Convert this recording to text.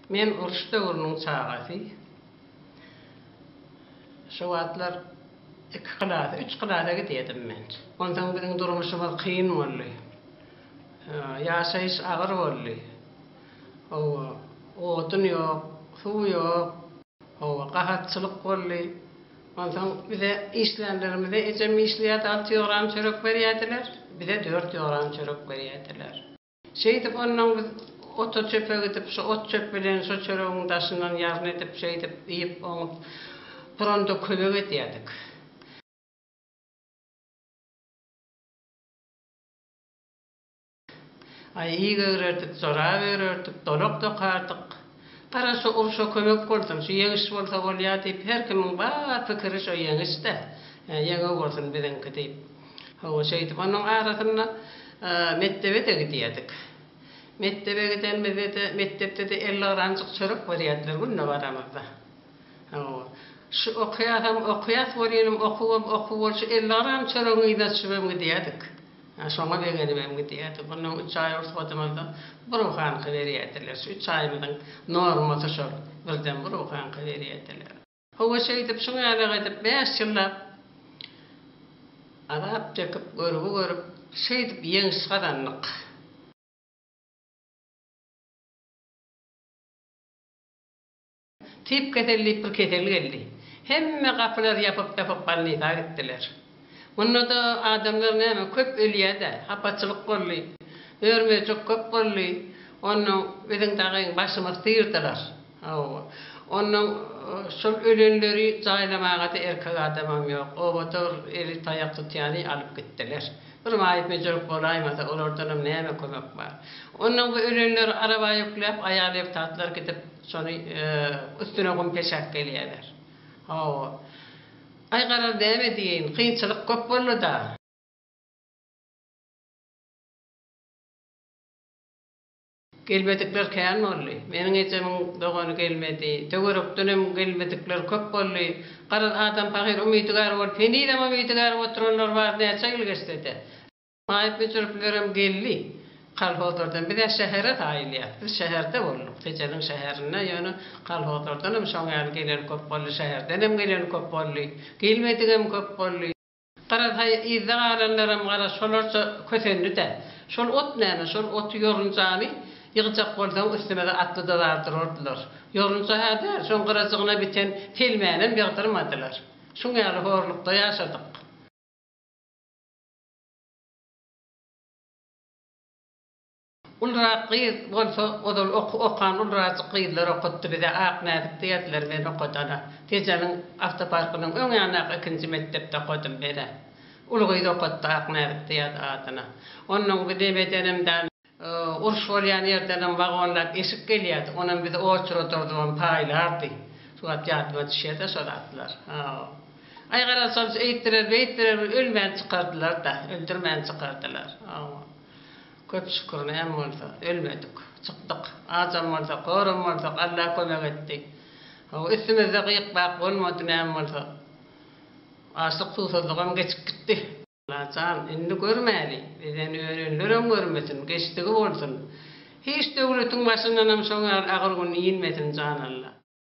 Men uruş döwrüniň çagasy. Şo wagtlar iki klasa, üç klasa gidýärdim men. Onsoň biziň durmuşymyz kyn boldy. Ýaşaýyş agyr boldy. Hawa, odun ýok, suw ýok. Hawa, gahatçylyk boldy. Onsoň bize işlänlerimize ejem işleýärdi, alty ýogran çörek berýärdiler. Bize dört ýogran çörek berýärdiler. Şeýdip onnoň biz ota-çöpe gidip, şo ot-çöp bilen şo çöregiň daşyndan ýarny edip, şeýdip iýip, oňup, pronda kömek edýärdik. Aý, ig egrerdik, jorap örerdik, dolak dokardyk. Gara şu urşa kömek bolsun, şu ýeňiş bolsa bolýar diýip, her kimiň bar pikiri şo ýeňiş-dä. Ýeňe bolsun biziňki diýip. Hawa, şeýdip, onuň arasynda mekdebe-de gidýärdik. Mekdebe gidenimizde-de, mekdepde-de 50 gramjyk çörek berýärdiler günde baramyzda. Hawa. Şu okaýasam okaýas welinim, okuwam okuw bolşy 50 gram çöregiň yzyna düşübem gidýärdik. Şoňa begenibem gidýärdik. Onnoň üç aý rugsatymyzda bir uhanka berýärdiler. Şu üç aýymyzyň normasy şol. Birden bir uhanka berýärdiler. Hawa, şeýdip, şuň ýalak edip, bäş ýyllap azap çekip, görgi görüp, şeýdip ýeňiş gazandyk. Tip keseli diýip bir kesel geldi. Hemme gapylary ýapyp-ýapyp bolnisa gitdiler. Munda-da adamlar näme, köp ölýä-dä, hapaçylyk boldy. Mör-möjek köp boldy. Onnoň biziň dagyň başymyzy syrdylar. Hawa. Onnoň şol ölenleri jaýlamaga-da erkek adamam ýok. Obada bir eli taýak tutýany alyp gitdiler. Bir maýyp-müjürip bolaýmasa, olardanam näme kömek bar. Onnoň bu ölenleri araba ýükläp, aýal-ebtatlar gidip, şony üstüne gum peşäp gelýärler. Hawa. Aý, garaz, näme diýeýin, kynçylyk köp boldy-da. Gelmedikler kän boldy. Meniň ejemiň dogany gelmedi. Töwerekdenem gelmedikler köp boldy. Garaz, adam pahyr umydygär bolup, henizem umydygär oturanlar bar, näçe ýyl geçse-de. Maýyp-müjrüplerem geldi kolhozlardan. Biz-ä şähere saýylýas. Biz şäherde bolduk, Tejeniň şäherinde. Ýöne kolhozlardanam şoň ýaly gelen köp boldy, şäherdenem gelen köp boldy. Gelmedigem köp boldy. Garaz, haý, yzda galanlaram garaz şolarça kösendi-dä. Şol ot näme, şol oty ýorunjany ýygjak bolsaň üstümize atly-da zar durardylar. Ýorunja-hä däl, şoň gyrajygyna biten selmänem ýygdyrmadylar. Şuň ýaly horlukda ýaşadyk. Ulurak gyz bolsa ozal okan ulurajyk gyzlar okatdy bize Aknäzik diýerdiler meni okadana. Tejeniň awtoparkynyň öň ýanyndaky ikinji mekdepde okadym menä. Uly gyz okatdy Aknäzik diýerdi adyna. Onnoň bi nemedenem däl uruş bolýan ýerdenem wagonlap eşik gelýärdi. Onam bizi oçura durdubam paýlardy. Şu wagt ýadyma düşýärde şo zatlar. Aý garaz şol eýtdiler beýtdiler ölmän çykardylar-da, öldürmän çykardylar. Köp şükür, näme bolsa, ölmedik. Çykdyk. Ajam bolsak, horam bolsak, Alla kömek etdi. Hawa, üstümizde gyk-bak bolmady, näme bolsa. Açlyk-suwsuzlygam geçip gitdi. Alla jan, indi görmäli. Bizden önenlerem görmesin, geçdigi bolsun. Hiç döwletiň başyndanam şoň ýaly agyr gün inmesin, jan Alla.